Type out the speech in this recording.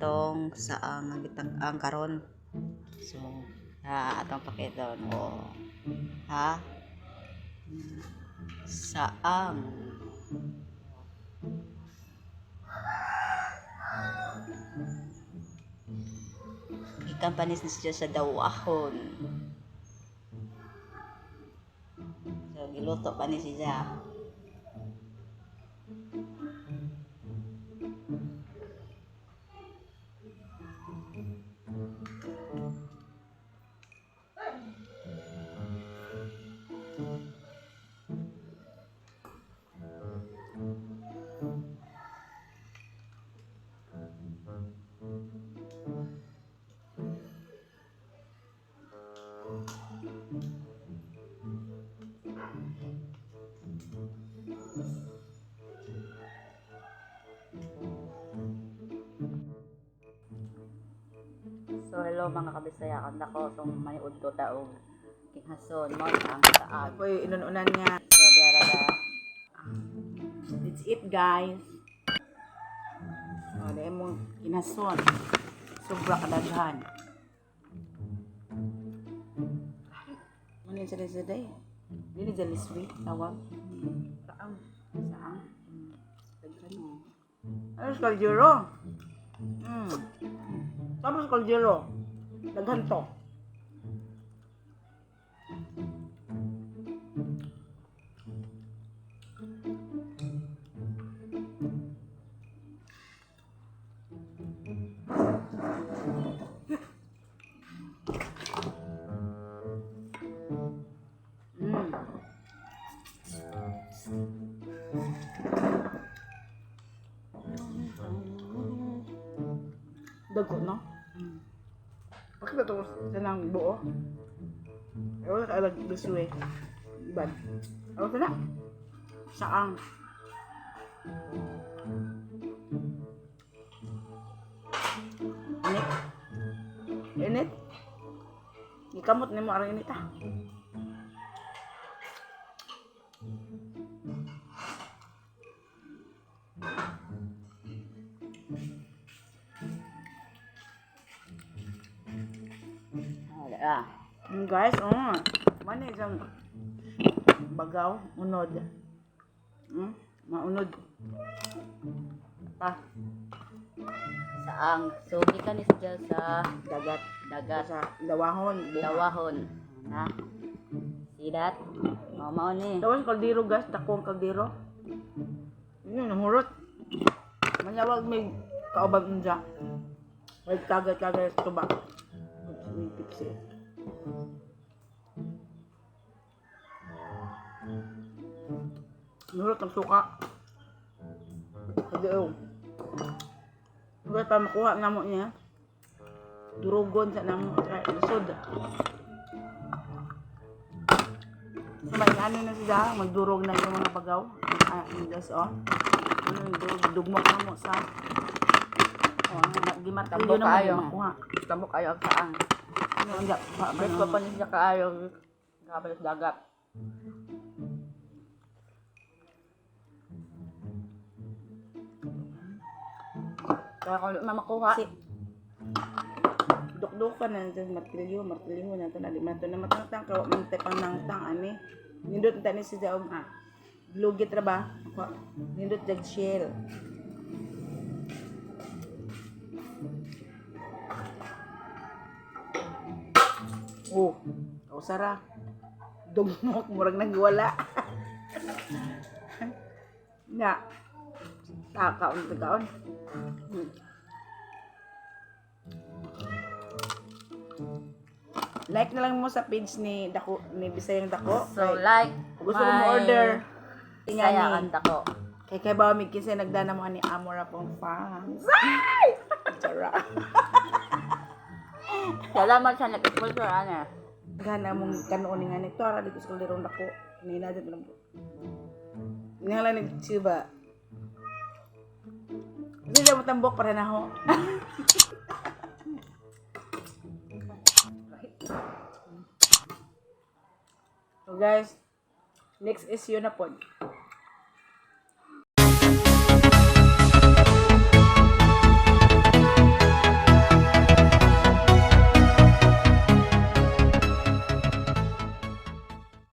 atong saang nga gitang-ang karon. So, ha, atong pakiton. Oh. Ha? Saang. Gikan pa ni siya sa dawahon. So, giluto pa ni siya. So hello mga kabisaya, kanda ko so may udto ta og kinhason mo ang saag. Ako'y inununan nga. So diara da. That's it, guys. O, dahil mong kinason. Sobra kadaghan. Ano yung sila sila eh? Hindi na dyan sweet, tawag. Saang. Saang. Daghan mo. Ano sa kaldero? Tapos kaldero. Daghan to. Dago, no? Bakit ito sa nang buo? Ewan ka alag gusto eh. Iban. Ewan ka na. Saang. Init. Init. Ikamot ni mo arang init ah. Oh, dara. Guys, oh. Mani isang bagaw, unod. Maunod. Pa, Saang. So gikan ni siya sa dagat. dagat. Sa lawahon. Buha. Dawahon. Na. See that? Mao mao ni. Tapos kaldero guys, dako ang kaldero. Yun, nahurot. Manyawag may kauban unja. May tagay-tagay sa tuba. May pipsi. Nahurot ang suka. Pag-iw. Huwag pa makuha na mo niya. Durugon sa namo. Lusod. So, may ano na sila, magdurog na yung mga bagaw. Ah, yung guys, oh. Ano yung durog, dugmok na mo sa... Oh, gimartilyo Tambok na mo, kayo. di makuha. Tambok kayo ang saang. Ano, ang pa, Best ko pa ni siya kaayo. Grabe sa dagat. Kaya kung di makuha. Si, dukdukan na natin martilyo, martilyo na ito na di man ito na matangtang kawa man tayo pang nangtang ani. Nindot na ni siya og ah. Lugit ra ba? Ako, nindot jag shell. Oh, kausara. Dugmok murag nagwala. Na. Ta kaon ta kaon. Like na lang mo sa page ni Dako ni Bisayang Dako. So Kay- like kung gusto mo order. Bisaya Tingani. kanta ko. Kay kay ba mig kinsa nagdana mo ani Amora pong fans. Ay! Chara. Salamat sa nag-sponsor ana. Gana mong kanuon ni nga nito ara dito sa kalderong dako. Nina dito lang. Nga lang nagsiba. Hindi na mo tambok para na ho. So guys, next issue na pod.